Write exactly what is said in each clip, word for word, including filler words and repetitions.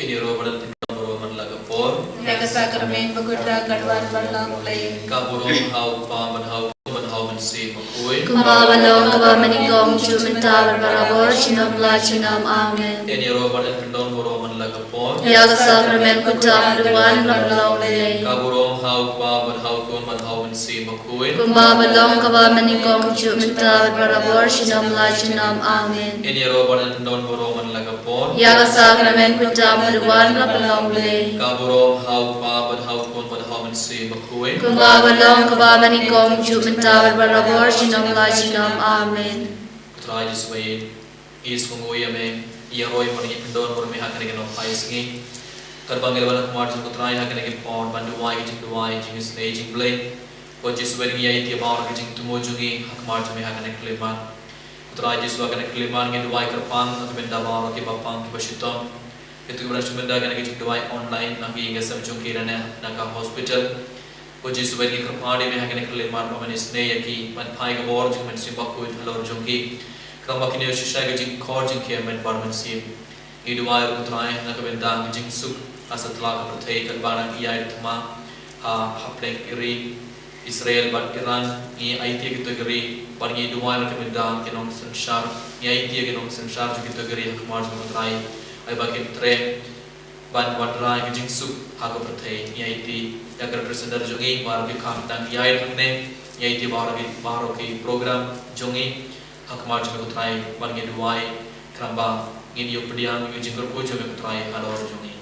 Ïa ro ba don pyndonkam baroh man la ka por. Ïa ka sakramen bakhuid ka wan baroh long Blei. Ka burom ha u Kpa bad ha u Khun bad ha u Mynsiem Bakhuid. Kumba ba long kaba mynnyngkong, juh mynta bad barabor, junom la junom. Amen. Ïa ro ba don pyndonkam baroh man la ka por. Ïa ka sakramen bakhuid ka wan baroh long Blei. Ka burom ha u Kpa bad ha u Khun bad ha u Mynsiem Bakhuid. Kumba ba long kaba mynnyngkong, juh mynta bad barabor, junom la junom. Amen. Ïa ro ba don pyndonkam baroh man la ka por. Ïa ka sakramen bakhuid ka wan baroh long Blei. Ka burom ha u Kpa bad ha u Khun bad ha u Mynsiem Bakhuid. Kumba ba long kaba mynnyngkong, juh mynta bad barabor, junom la junom. Amen. Ko Trai Jisu, ngi sngewnguh ïa me, ïa ro ba ngi pyndonkam baroh me ha kane ka nongphai sngi. Katba ngi la wan ha khmat jong ko Trai ha kane ka por ban duwai ka jingduwai, jingisynei, jingblei. Ko Jisu, ngi ïa ïa baroh ka jingthmu jong ngi ha khmat jong me ha kane ka khyllipmat. Ko Trai Jisu, ha kane ka khyllipmat ngi duwai kyrpang na ka bynta baroh kiba pang kiba shitom. Kito kiba dang sngewbha ïa kane ka jingduwai online na ki ïing ki sem jong ki lane na ka hospital. Ko Jisu, ngi kyrpad ïa me ha kane ka khyllipmat ba men isynei ïa ki, ban phai ka bor jong ka Mynsiem Bakhuid halor jong ki. Khnang ba kin ïoh shisha ka jingkhor jong ki ha met bad mynsiem. Ngi duwai ruh ko Trai na ka bynta ka jingsuk ha satlak ka pyrthei katba nang ïaid thma ha hapdeng ki ri Israel bad Iran, ngi aiti ïa kito ki ri, bad ngi duwai na ka bynta ki nongsynshar, ngi aiti ïa ki nongsynshar jong kito ki ri ha khmat jong ko Trai, ai ba kin treh ban wanrah ïa ka jingsuk ha ka pyrthei. Ngi aiti ïa ka representative jong ngi baroh ki kham dang ïaid hangne, ngi aiti baroh ki, baroh ki program jong ngi ha khmat jong me ko Trai, bad ngi duwai khnang ba ngin ïoh pdiang ïa ka jingkyrkhu jong me ko Trai halor jong ngi.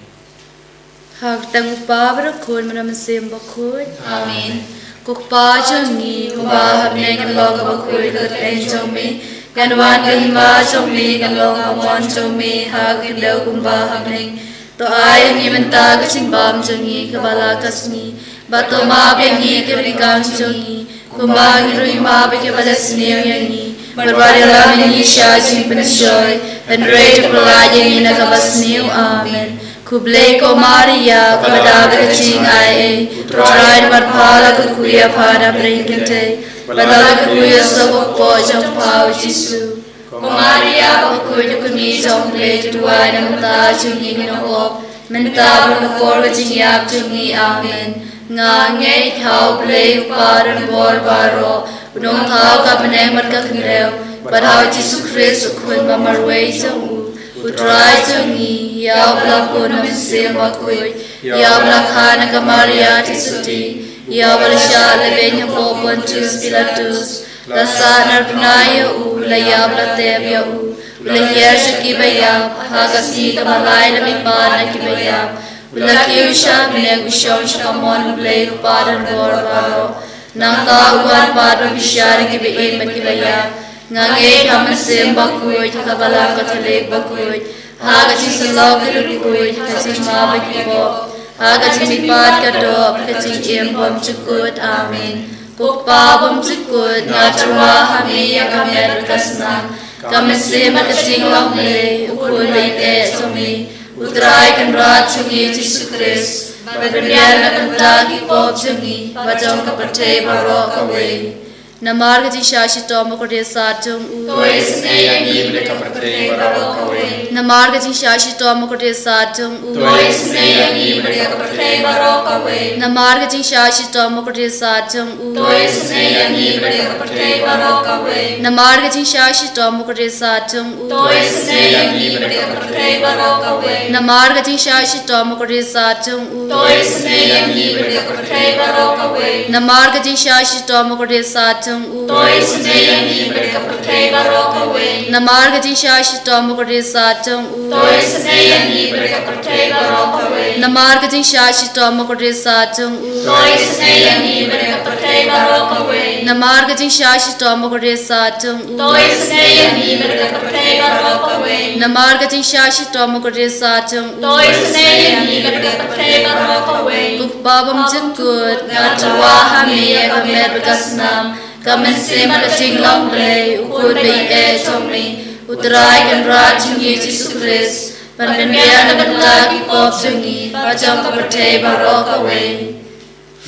Ha ka kyrteng u Kpa bad u Khun bad u Mynsiem Bakhuid. Amen. Ko Kpa jong ngi uba ha bneng, kan long kaba khuid ka kyrteng jong me, kan wan ka hima jong me, kan long ka mon jong me ha ka khyndew kumba ha bneng. To ai ïa ngi mynta ka jingbam jong ngi kaba la ka sngi, bad to map ïa ngi ki riewkam jong ngi, kumba ngi ruh ngi map ïa kiba la sniew ïa ngi, bad wat ïalam ïa ngi sha jingpynshoi, hynrei to pyllait ïa ngi na kaba sniew. Amen. Khublei ko Maria, kaba dap da ka jingaiei, u Trai u don bad pha. La kyrkhu ïa pha na ka bneng kynthei, bad la kyrkhu ïa u kpoh jong pha u Jisu. Ko Maria bakhuid, kmie jong U Blei, to duwai na ka bynta jong ngi ki nongpop, mynta bad ha ka por ka jingïap jong ngi. Amen. Nga ngeit ha U Blei u Kpa donbor baroh, u nongthaw ka bneng bad ka khyndew, bad ha u Jisu Khrist u Khun ba marwei jong u, u Trai jong ngi, ïa uba la pun ha u Mynsiem Bakhuid, ïa uba la kha na ka Maria Theisotti, ïa uba la shah lehbeiñ hapoh Pontius Pilatus, la sahnarphna ïa u, la ïap la tep ïa u, u la hiar sha kiba ïap, ha ka sngi kaba lai la mihpat na kiba ïap, u la kiew sha bneng, u shong sha kamon U Blei u Kpa donbor baroh. Nangta u wan pat ban bishar ïa kiba im bad kiba ïap. Nga ngeit ha u Mynsiem Bakhuid, ha ka Balang Katholik bakhuid, ha ka jingsyllok ki riewkhuid, ha ka jingmap ba ki pop, ha ka jingmihpat ka doh, ha ka jingim bymjukut. Amen. Ko Kpa bymjukut, nga tyrwa ha me ïa ka met bad ka snam, ka mynsiem bad ka jinglong Blei, U Khun ba ïeit jong me, U Trai Kynrad jong ngi Jisu Khrist, ban pynbiang na ka bynta ki pop jong ngi bad jong ka pyrthei baroh kawei. Namar ka jingshah shitom bakordit sat jong u. To isynei ïa ngi bad ïa ka pyrthei baroh kawei. Namar ka jingshah shitom bakordit sat jong u. To isynei ïa ngi bad ïa ka pyrthei baroh kawei. Namar ka jingshah shitom bakordit sat jong u. To isynei ïa ngi bad ïa ka pyrthei baroh kawei. Namar ka jingshah shitom bakordit sat jong u. To isynei ïa ngi bad ïa ka pyrthei baroh kawei. Namar ka jingshah shitom bakordit sat jong u. To isynei ïa ngi bad ïa ka pyrthei baroh kawei. Namar ka jingshah shitom bakordit sat jong u. To isynei ïa ngi bad ïa ka pyrthei baroh kawei. Namar ka jingshah shitom bakordit sat jong u. To isynei ïa ngi bad ïa ka pyrthei baroh kawei. Namar ka jingshah shitom bakordit sat jong u. To isynei ïa ngi bad ïa ka pyrthei baroh kawei. Namar ka jingshah shitom bakordit sat jong u. To isynei ïa ngi bad ïa ka pyrthei baroh kawei. Namar ka jingshah shitom bakordit sat jong u. To isynei ïa ngi bad ïa ka pyrthei baroh kawei. Ko Kpa bymjukut, nga tyrwa ha me ïa ka met bad ka snam, ka mynsiem bad ka jinglong Blei, U Khun ba ïeit jong me, U Trai Kynrad jong ngi Jisu Khrist, ban pynbiang na ka bynta ki pop jong ngi bad jong ka pyrthei baroh kawei.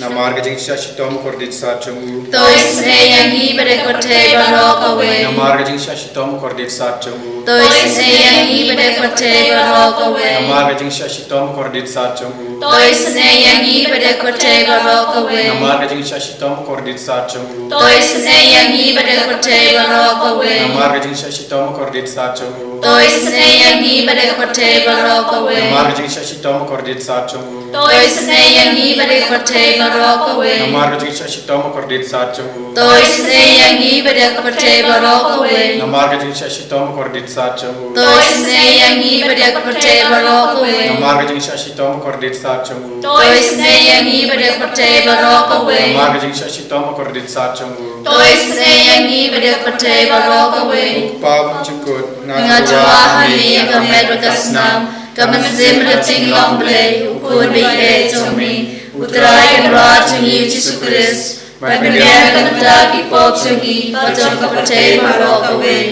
Namar ka jingshah shitom kordit sat jong u. To isynei ïa ngi bad ïa ka pyrthei baroh kawei. Namar ka jingshah shitom kordit sat jong u. To isynei ïa ngi bad ïa ka pyrthei baroh kawei. Namar ka jingshah shitom kordit sat jong u. To isynei ïa ngi bad ïa ka pyrthei baroh kawei. Namar ka jingshah shitom kordit sat jong u. To isynei ïa ngi bad ïa ka pyrthei baroh kawei. Namar ka jingshah shitom kordit sat jong u. To isynei ïa ngi bad ïa ka pyrthei baroh kawei. Namar ka jingshah shitom kordit sat jong u. To isynei ïa ngi bad ïa ka pyrthei baroh kawei. Namar ka jingshah shitom kordit sat jong u. To isynei ïa ngi bad ïa ka pyrthei baroh kawei. Namar ka jingshah shitom kordit sat jong u. To isynei ïa ngi bad ïa ka pyrthei baroh kawei. Namar ka jingshah shitom kordit shat jong u. To isynei ïa ngi bad ïa ka pyrthei baroh kawei. Namar ka jingshah shitom kordit shat jong u. To isynei ïa ngi bad ïa ka pyrthei baroh kawei. Ko Kpa ba jukut, nga tyrwa ha me ïa ka met bad ka snam, ka mynsiem bad ka jinglong Blei, U Khun baieit jong me, U Trai Kynrad jong ngi U Jisu Khrist, ban pynbiang ïa ka bynta ki pop jong ngi bad jong ka pyrthei baroh kawei.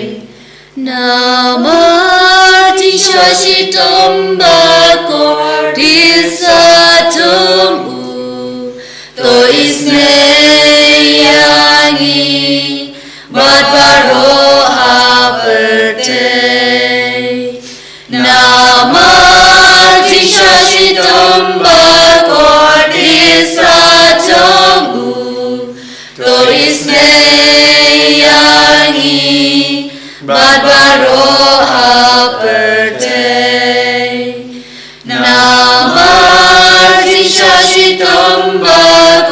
Namar jingshah shitom ba kordit shat jong u, to isynei ïa ngi bad baroh ha pyrthei. Namar jingshah shitom ba kordit shat jong u, to isynei ïa ngi bad baroh ha pyrthei. Namar jingshah shitom ba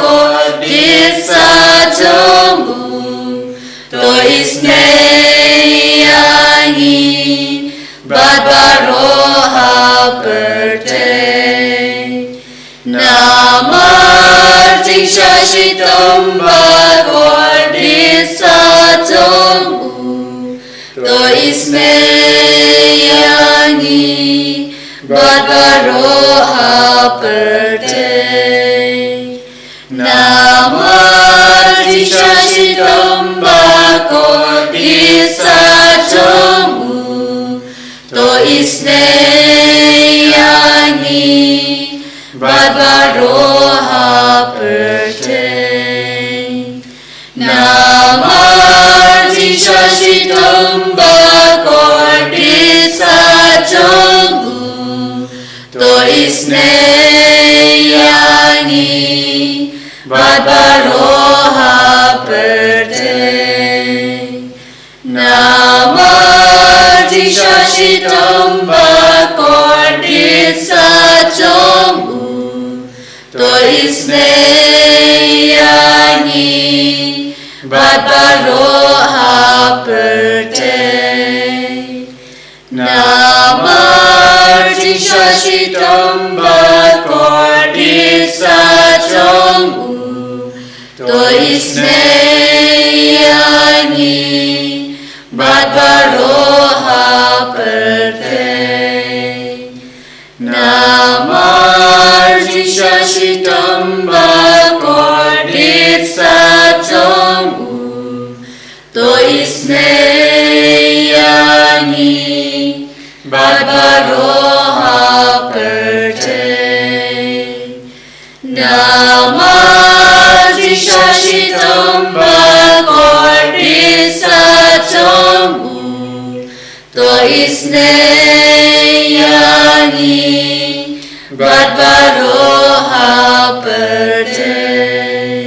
kordit shat jong u, to isynei ïa ngi bad baroh ha pyrthei. Namar jingshah shitom ba kordit shat jong u, to isynei ïa ngi bad baroh ha pyrthei. Namar jingshah shitom ba kordit shat jong u, to isynei ïa ngi bad baroh ha pyrthei. Namar jingshah shitom ba kordit shat jong u, to isynei ïa ngi bad baroh ha pyrthei. Namar jingshah shitom ba kordit shat jong u, to isynei ïa ngi bad baroh ha pyrthei. Namar jingshah shitom ba kordit shat jong u, to isynei ïa ngi bad baroh ha pyrthei. Namar jingshah shitom ba kordit shat jong u, to isynei ïa ngi bad baroh ha pyrthei. Namar jingshah shitom ba kordit shat jong u, to isynei ïa ngi bad baroh ha pyrthei.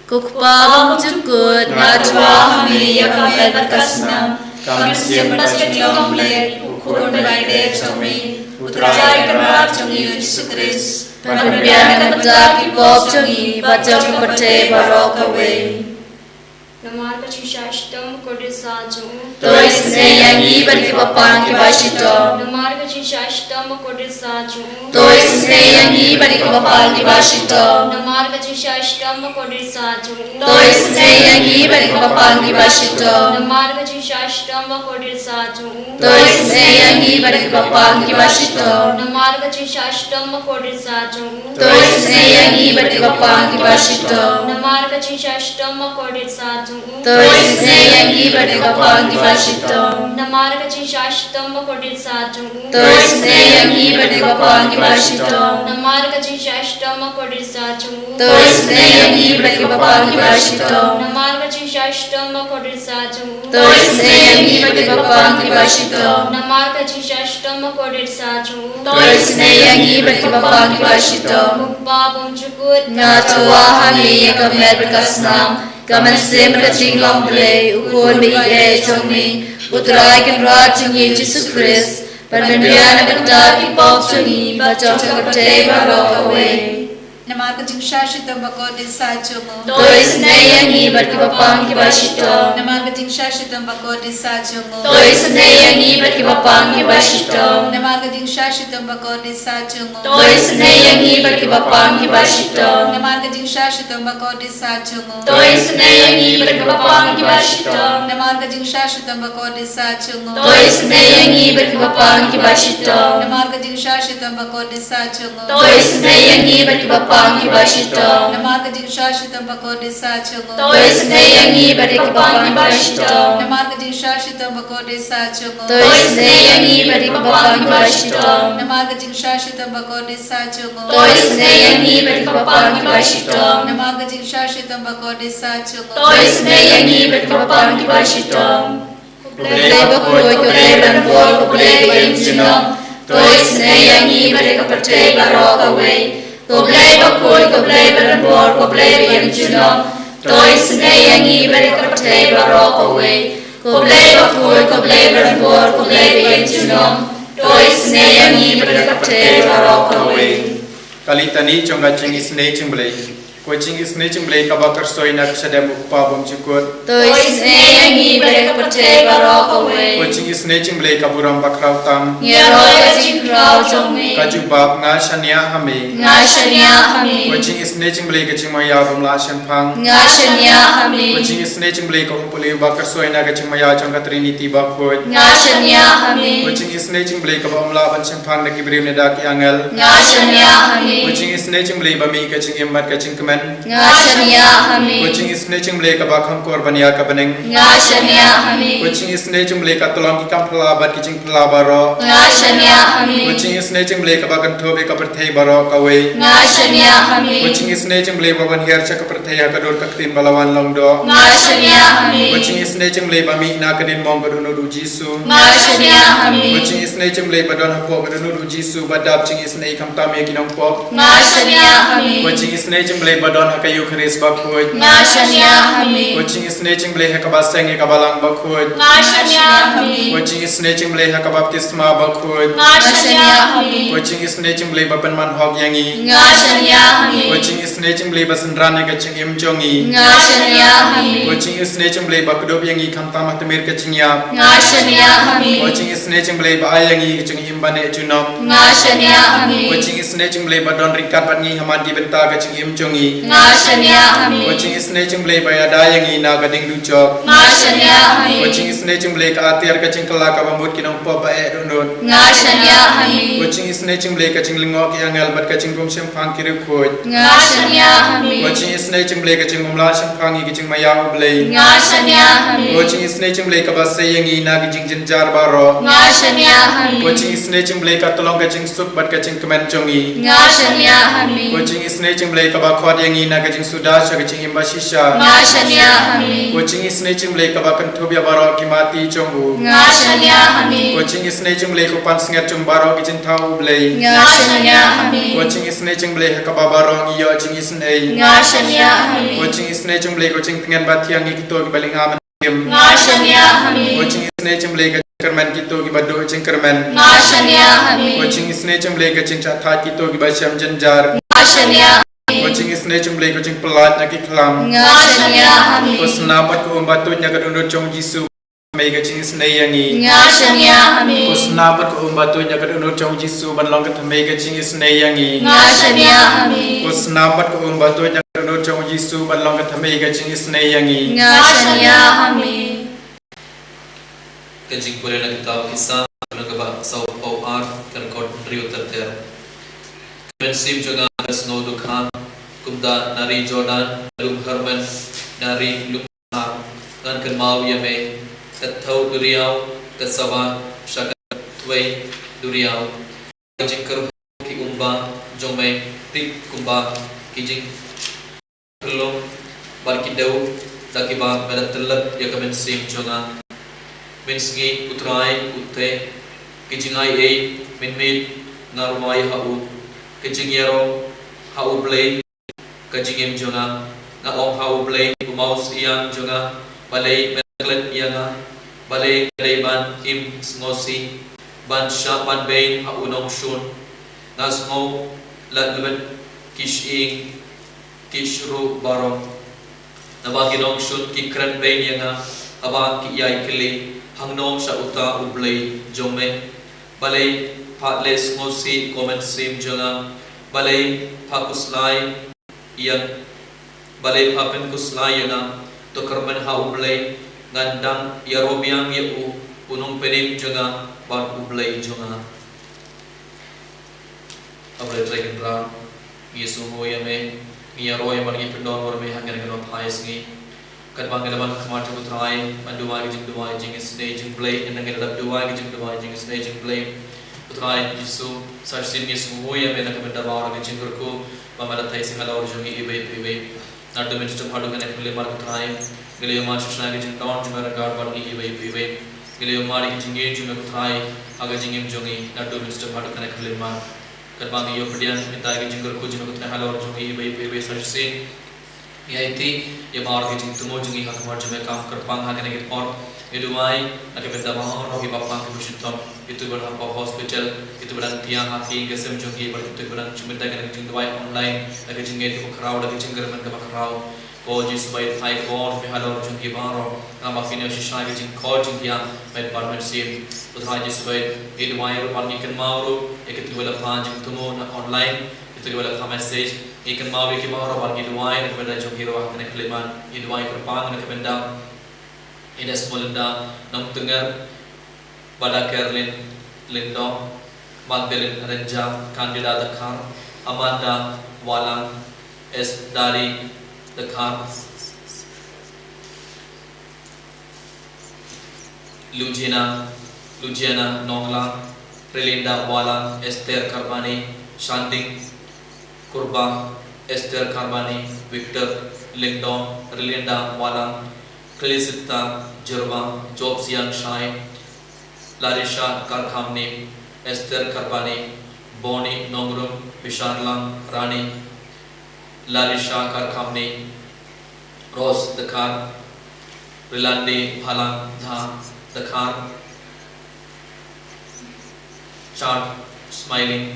Ko Kpa ba jukut, nga tyrwa ha me ïa ka met bad ka snam, ka mynsiem bad ka jinglong Blei, U Khun baieit jong me, U Trai Kynrad jong ngi U Jisu Khrist, ban pynbiang ïa ka bynta ki pop jong ngi bad jong ka pyrthei baroh kawei. Namar ka jingshah shitom ba kordit shat jong u, to isynei ïa ngi bad kiba pang kiba shitom. Namar ka jingshah shitom ba kordit shat jong u, to isynei ïa ngi bad kiba pang kiba shitom. Namar ka jingshah shitom ba kordit shat jong u, to isynei ïa ngi bad kiba pang kiba shitom. Namar ka jingshah shitom ba kordit shat jong u, to isynei ïa ngi bad kiba pang kiba shitom. Namar ka jingshah shitom ba kordit shat jong u, to isynei ïa ngi bad kiba pang kiba shitom. Namar ka jingshah shitom ba kordit shat jong u, to isynei ïa ngi bad kiba pang kiba shitom. Namar ka jingshah shitom ba kordit shat jong u, to isynei ïa ngi bad kiba pang kiba shitom. Namar ka jingshah shitom bakordit sah jong u. To isynei ïa ngi bad kiba pang kiba shitom. Namar ka jingshah shitom bakordit sah jong u. To isynei ïa ngi bad kiba pang kiba shitom. Namar ka jingshah shitom bakordit sah jong u. To isynei ïa ngi bad kiba pang kiba shitom. Ko Kpa bymjukut. Nga thaw ha me ïa ka met bad ka snam, ka mynsiem bad ka jinglong Blei, U Khun ba ïeit jong me, U Trai Kynrad jong ngi Jisu Khrist, ban pynbiang na ka bynta ki pop jong ngi bad jong ka pyrthei baroh kawei. Namar ka jingshah shitom bakordit sah jong u. To isynei ïa ngi bad kiba pang kiba shitom. Namar ka jingshah shitom bakordit sah jong u. To isynei ïa ngi bad kiba pang kiba shitom. Namar ka jingshah shitom bakordit sah jong u. To isynei ïa ngi bad kiba pang kiba shitom. Namar ka jingshah shitom bakordit sah jong u. To isynei ïa ngi bad kiba pang kiba shitom. Namar ka jingshah shitom bakordit sah jong u. To isynei ïa ngi bad kiba pang kiba shitom. Namar ka jingshah shitom bakordit sah jong u. To isynei ïa ngi bad kiba pang kiba shitom. Namar ka jingshah shitom bakordit sah jong u. To isynei ïa ngi bad kiba pang kiba shitom. Namar ka jingshah shitom bakordit sah jong u. To isynei ïa ngi bad kiba pang kiba shitom. Namar ka jingshah shitom bakordit sah jong u. To isynei ïa ngi bad kiba pang kiba shitom. Namar ka jingshah shitom bakordit sah jong u. To isynei ïa ngi bad kiba pang kiba shitom. Ko Blei bakhuid, ko Blei ban bor, ko Blei ba ïeit junom. To isynei ïa ngi bad ïa ka pyrthei baroh kawei. Ko Blei bakhuid, ko Blei ban bor, ko Blei ba ïeit junom. To isynei ïa ngi bad ïa ka pyrthei baroh kawei. Ko Blei bakhuid, ko Blei ban bor, ko Blei ba ïeit junom. To isynei ïa ngi bad ïa ka pyrthei baroh kawei. Ka litani jong ka jingisynei jong Blei. Ko jingisynei jong Blei kaba kyrsoi na ka shadem U Kpa bymjukut. To isynei ïa ngi bad ïa ka pyrthei baroh kawei. Ko jingisynei jong Blei ka burom bakhraw tam. Ïaroh ïa ka jingkhraw jong me. Ka jubab, nga shaniah ha me. Nga shaniah ha me. Ko jingisynei jong Blei ka jingmaïa bym lah shemphang. Nga shaniah ha me. Ko jingisynei jong Blei ka umpuli uba kyrsoi na ka jingmaïa jong ka Trinity bakhuid. Nga shaniah ha me. Ko jingisynei jong Blei kaba ym lah ban shemphang da ki briew ne da ki angel. Nga shaniah ha me. Ko jingisynei jong Blei ba mih ka jingim bad ka jingkmen. Nga shaniah ha me. Ko jingisynei jong Blei kaba kham kor ban ïa ka bneng. Nga shaniah ha me. Ko jingisynei jong Blei ka tyllong ki kam phylla bad ki jingphylla baroh. Nga shaniah ha me. Ko jingisynei jong Blei kaba kynthup ïa ka pyrthei baroh kawei. Nga shaniah ha me. Ko jingisynei jong Blei ba wan hiar sha ka pyrthei ha ka dur ka ktien ba la wan long doh. Nga shaniah ha me. Ko jingisynei jong Blei ba mih na ka diengphna ka dohnud U Jisu. Nga shaniah ha me. Ko jingisynei jong Blei ba don hapoh ka dohnud U Jisu ba dap jingisynei khamtam ïa ki nongpop. Nga shaniah ha me. Ko jingisynei jong Blei ba don ha ka Eukharist bakhuid. Nga shaniah ha me. Ko jingisynei jong Blei ha kaba seng ïa ka Balang bakhuid. Nga shaniah ha me. Ko jingisynei jong Blei ha ka baptisma bakhuid. Nga shaniah ha me. Ko jingisynei jong Blei ba pynman hok ïa ngi. Nga shaniah ha me. Ko jingisynei jong Blei ba synran ïa ka jingim jong ngi. Nga shaniah ha me. Ko jingisynei jong Blei ba kdup ïa ngi khamtam ha tmier ka jingïap. Nga shaniah ha me. Ko jingisynei jong Blei ba ai ïa ngi ka jingim ba neh junom. Nga shaniah ha me. Ko jingisynei jong Blei ba don ryngkat bad ngi ha man ki bynta ka jingim jong ngi. Nga shaniah ha me. Ko jingisynei jong Blei ba ïada ïa ngi na ka ding dujok. Nga shaniah ha me. Ko jingisynei jong Blei ka atiar ka jingkylla kaba mut ki nongpop ba eh dohnud. Nga shaniah ha me. Ko jingisynei jong Blei ka jinglyngngoh ki angel bad ka jingbymshemphang ki riewkhuid. Nga shaniah ha me. Ko jingisynei jong Blei ka jingbymlah shemphang ïa ka jingmaïa U Blei. Nga shaniah ha me. Ko jingisynei jong Blei kaba sei ïa ngi na ka jingjynjar baroh. Nga shaniah ha me. Ko jingisynei jong Blei ka tyllong ka jingsuk bad ka jingkmen jong ngi. Nga shaniah ha me. Ko jingisynei jong Blei kaba khot ïa ngi na ka jingsuda sha ka jingim bashisha. Nga shaniah ha me. Ko jingisynei jong Blei kaba kynthup ïa baroh ki mati jong u. Nga shaniah ha me. Ko jingisynei jong Blei ko pansngiat jong baroh ki jingthaw U Blei. Nga shaniah ha me. Ko jingisynei jong Blei ha kaba baroh ngi ïoh jingisynei. Nga shaniah ha me. Ko jingisynei jong Blei ko jingtngen bathiang ïa kito kiba lynga mynsiem. Nga shaniah ha me. Ko jingisynei jong Blei ka jingkyrmen kito kiba duh jingkyrmen. Nga shaniah ha me. Ko jingisynei jong Blei ka jingshah thait kito kiba shem jynjar. Nga shaniah ha me. Ko jingisynei jong Blei ka jingpyllait na ki khlam. Nga shaniah ha me. Ko snam bad ko um ba tuid na ka dohnud jong U Jisu. Me ka jingisynei ïa ngi. Nga shaniah ha me. Ko snam bad ko um ba tuid na ka dohnud jong U Jisu ban long ka thymmei ka jingisynei ïa ngi. Nga shaniah ha me. Ko snam bad ko um ba tuid na ka dohnud jong U Jisu ban long ka thymmei ka jingisynei ïa ngi. Nga shaniah ha me. Ka jingpule na kitab Ki Salm, lynnong kaba sawphew ar, ka dkhot hynriew ter ter. Ka mynsiem jong nga ka sngew dukha, kumta na ri Jordan, lum Hermon, na ri lum Sihor, ngan kynmaw ïa me, ka thew duriaw, ka sawa sha ka thwei, duriaw. Ka jingkyrkhu ki umba jong me, tip kumba ki jingkyrlong bad ki dew, da kiba me la tylli ïa ka mynsiem jong nga. Mynsngi, U Trai u teh, ki jingai ei mynmiet nga rwai ha u. Ki jingïaroh ha U Blei ka jingim jong nga. Nga ong ha U Blei, U Mawsiang jong nga, balei me la klet ïa nga? Balei nga dei ban im sngewsih, ban shah ban beiñ ha u nongshun? Nga sngew la lwet ki shyieng ki shru baroh, naba ki nongshun ki kren beiñ ïa nga, haba ki ïai kylli, hangno sha uta U Blei jong me? Balei pha leh sngewsih, ko mynsiem jong nga? Balei pha khuslai ïa, balei pha pynkhuslai ïa nga? To kyrmen ha U Blei, ngan dang ïaroh biang ïa u, U Nongpynim jong nga bad U Blei jong nga. A Blei Trai Kynrad, ngi sngewnguh ïa me, ngi ïaroh ïa me, ngi pyndon bor me ha kane ka nongphai sngi. Katba ngi la wan ha khmat jong U Trai ban duwai ka jingduwai jingisynei jong U Blei, ngi la dep duwai ka jingduwai jingisynei jong U Blei. U Trai Jisu, sa shisien ngi sngewnguh ïa me na ka bynta baroh ka jingkyrkhu ba me la theh sha halor jong ngi iwei pa iwei. Naduh mynstep haduh kane ka khyllipmat, ko Trai, ngi la ïohmad shisha ïa ka jingdon jong me ryngkat bad ngi iwei pa iwei. Ngi la ïohmad ïa ka jingïeit jong me, ko Trai, ha ka jingim jong ngi naduh mynstep haduh kane ka khyllipmat. Katba ngi ïoh pdiang mynta ïa ka jingkyrkhu jong me, ko Trai, halor jong ngi iwei pa iwei, sa shisien ngi aiti ïa baroh ki jingthmu jong ngi ha khmat jong me. Kam kyrpang ha kane ka por, ngi duwai na ka bynta baroh kiba pang, kiba shitom, kito kiba don hapoh hospital, kito kiba dang thiah ha ki ïing ki sem jong ki, bad kito kiba dang shu mynta ïa kane ka jingduwai online da ka jingngeit kaba khraw, da ka jingkyrmen kaba khraw. Ko Jisu ba ïeit, phai ka bor jong me halor jong ki baroh, naba kin ïoh shisha ïa ka jingkhot jong ki ïa met bad mynsiem. Ko Trai Jisu ba ïeit, ngi duwai ruh bad ngi kynmaw ruh ïa kito kiba la phah jingthmu na online, kito kiba la phah message, ngi kynmaw ïa ki baroh bad ngi duwai na ka bynta jong ki ruh ha kane ka khyllipmat. Ngi duwai kyrpang na ka bynta Ines Melinda Nongtyngngerr, Bada Kerlin Lyngdoh, Magdalene Rynjah, Candida Dkhar, Amanda Walang, Esdari Dkhar, Lujina, Lujina Nonglang, Relinda Walang, Esther Karbani, Shanding Kurba, Esther Karbani, Victor Lyngdoh, Relinda Walang, Felicita Jyrwa, Job Siang Shai, Larisha Karkhamni, Esther Karbani, Bonnie Nongrum, Bisharlang Rani, Larisha Karkhamni, Rose Dkhar, Rilandi Bhalang Dha Dkhar, Chad Smiling,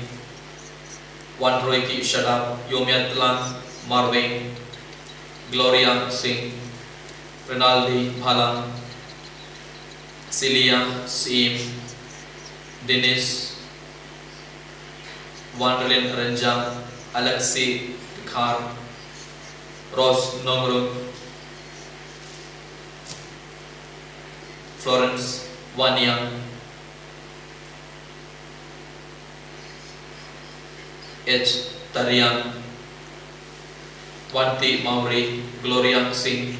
Wanroiki Shadap, Yomiatlang Marvin, Gloria Singh, Rinaldi Bhalang, Celia Sim, Dennis, Wanrelin Rynjah, Alexi Dkhar, Rose Nongrum, Florence Waniang, H Tariang, Wanti Mawrie, Gloria Singh,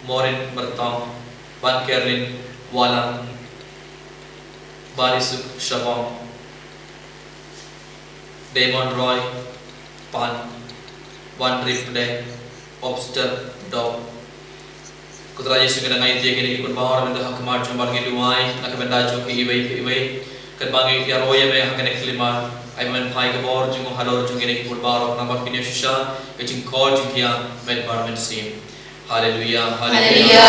Maureen Myrtong, Bankerlin Walang, Barisuk Shabong, Damon Roy, Pan, Wanripde, Obster Dog. Ko Trai Jisu, ngi dang aiti ïa kine ki khun baroh mynta ha khmat jong me bad ngi duwai na ka bynta jong ki iwei pa iwei. Katba ngi ïaroh ïa me ha kane ka khyllipmat, ai ba men phai ka bor jong me halor jong kine ki khun baroh, naba kin ïoh shisha ïa ka jingkhot jong ki ïa met bad mynsiem. Haleluya, haleluya.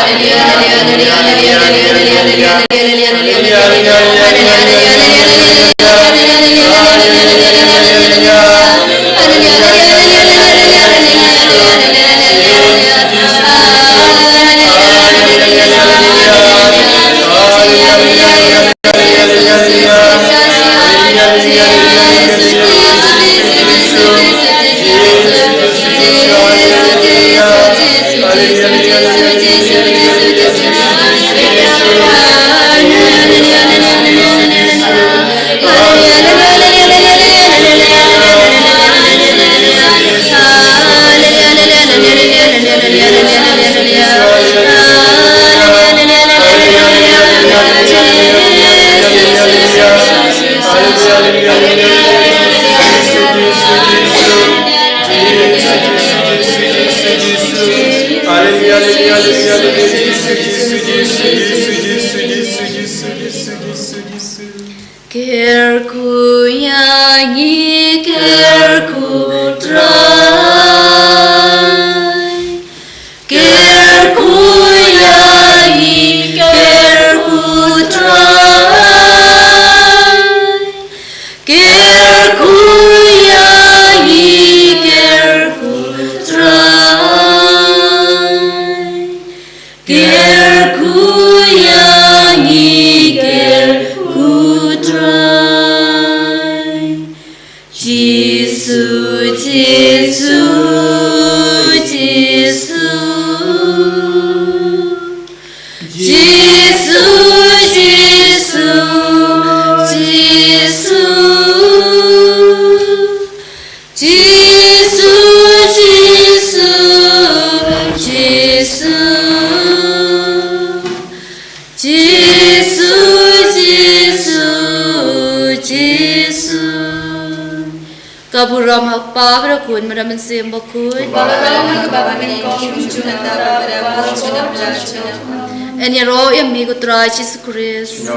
Jisu, Jisu, Jisu. Jisu, Jisu, Jisu. Jisu, Jisu, Jisu. Jisu, Jisu, Jisu. Ka burom ha u Kpa bad ha u Khun bad ha u Mynsiem Bakhuid. Ba la long ha kaba nyngkong, kumjuh nangta bad baroh kum ka la long. Ngin ïaroh ïa me ko Trai Jisu Khrist.